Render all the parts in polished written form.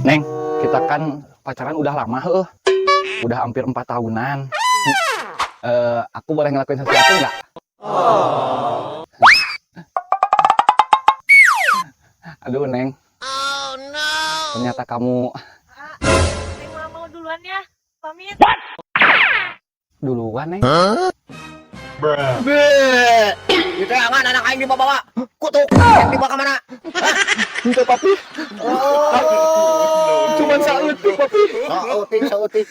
Neng, kita kan pacaran udah lama, heuh. Udah hampir 4 tahunan. Eh, aku boleh ngelakuin sesuatu nggak? Aduh, Neng. Ternyata kamu Neng mau duluan ya. Pamit. Duluan, Neng. Be, itu angan anak aing dibawa-bawa. Kutuk, yang dibawa ke mana? Itu, Papi. Oh. Cuman saeutik, Papi. Saeutik, saeutik.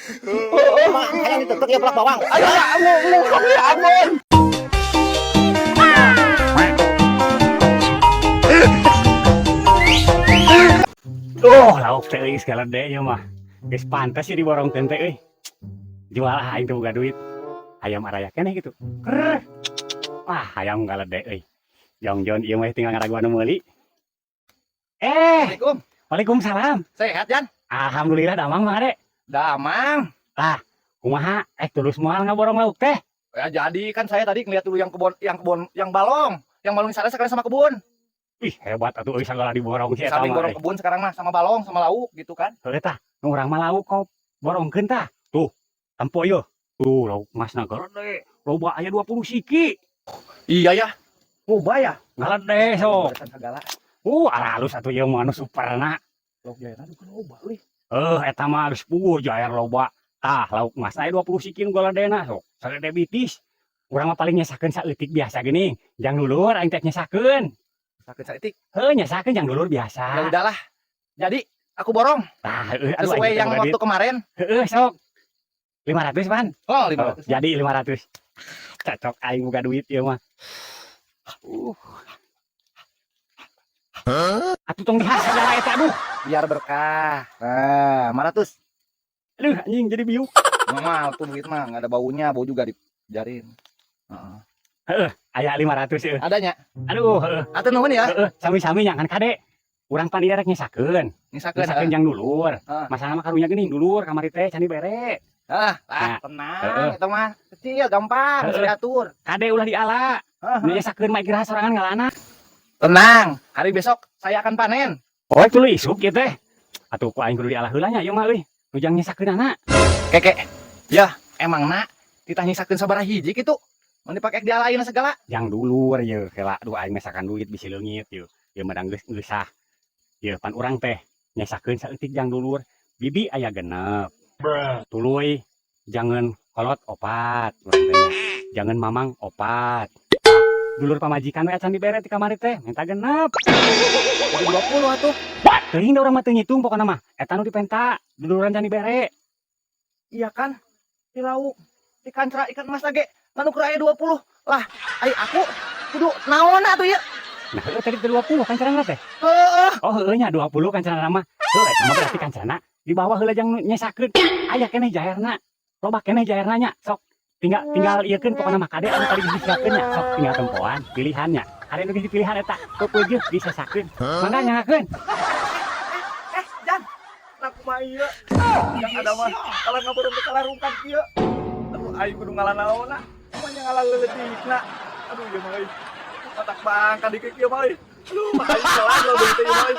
Emang hayang ditutup ya pelak bawang. Ayo, amun, amun, Papi, amun. Oh, lauk teh euy segala de nya mah. Geus pantes sih diborongkeun teh euy. Jual ah aing teu boga duit. Hayam araya keneh gitu. Krrr. Wah, hayam galede euy. Jongjon ieu mah tinggal ngaraguan nu meuli. Eh, Assalamualaikum. Waalaikumsalam. Sehat, Jan? Alhamdulillah damang, Mang Ade. Damang. Kumaha? Eh, tulus moal ngaborong lauk teh? Ya, jadi kan saya tadi ngeliat dulu yang kebun, yang kebun, yang balong. Yang balong di sana sekalian sama kebun. Ih, hebat atuh euy sagala diborong si eta Samping mah. borong Euy. kebun sekarang mah sama balong sama lauk gitu kan. Heuh tah, nu urang mah lauk kok borongkeun tah. Tuh, tempo ieu. Tuh, lauk masna gede. Loba aya 20 siki. Iya ya. Oh, ya. Ngalede sok. Barisan segala. Aralus atuh ieu mah anu superna. Lauk jayaran juga loba euy. Eh, eta mah geus puguh jair loba. Tah, lauk mas aya 20 siki nu galadena sok. Sagede bitis. Urang mah paling nyesakeun saeutik biasa geuning. Jang dulur aing teh nyesakeun. Sakit saeutik. Heuh, nyesakeun jang dulur Ya biasa. udahlah. Jadi aku borong Tah, heueuh aduh sesuai aing teh yang boga waktu duit. Kemarin. Heueuh sok. 500 pan. Oh, Oh, 500. jadi 500. Cocok aing boga duit ieu mah. Atuh tong dihas segala eta aduh. Biar berkah. Nah, 500. Aduh anjing jadi biuk. Normal tuh duit mah nggak ada baunya, bau juga dijarin. Heeh. Aya 500 eueuh. Adanya. Aduh, heueuh. Atuh nuhun ya. Heeh, sami-sami nya kan kade. Urang pan ieu rek nyesakeun. Nyisakeun. Nyesakeun jang dulur. Heeh. Masalah mah karunya geuning dulur kamari teh can dibere. Ah, ah, Nah, tenang, heeh. itu mah kecil, gampang, bisa Heeh. diatur. Kade ulah diala. Heeh. Nu nyesakeun mah kira sorangan ngalana. Tenang, hari besok saya akan panen. Oh, tuluy isuk ieu teh. Atuh ku aing kudu diala heula nya ieu mah euy. Nu jang nyesakeunana. Keke, ya emang nak ditah nyisakeun sabaraha hiji gitu. Mau dipakai dialain segala. Jang dulur ye heula aduh aing mesakan duit bisi leungit ye. Ieu mah geus geus sah. Ye pan urang teh nyesakeun saeutik jang dulur. Bibi aya 6. Tuluy jangan kolot opat urang teh nya. Jangan mamang opat. Dulur pamajikan we acan dibere ti kamari teh minta 6. Jadi 20 atuh. Teuing da urang mah teu ngitung pokona mah. Eta nu dipenta duluran can dibere. Iya kan? Di lauk, di kancra ikan emas lagi. Ngan ukur aya 20. Lah, ai aku kudu naon atuh ya? Nah, heueuh tadi teh 20 kan carana teh. Heeh. Oh, heueuh nya 20 kan carana mah. Heueuh eta mah berarti kancana di bawah heula jang nyesakeun. Aya keneh jaherna. Loba keneh jaherna nya. Sok tinggal tinggal ieukeun pokona mah kade anu tadi geus disiapkeun nya. Sok tinggal tempoan pilihannya. Kade nu geus dipilihan eta peupeujeuh disesakeun. Mangga nyangakeun. Eh, Jan. Nah, kumaha ieu? Yang ada mah kalau ngaborong teh kalarungkan kieu. Aduh, aing kudu ngalah naonna. Kumaha ngalah leuletikna. Aduh, ieu mah euy. Otak bangka dikit kieu mah euy. Aduh, mah aing kelar lo duit ieu mah euy.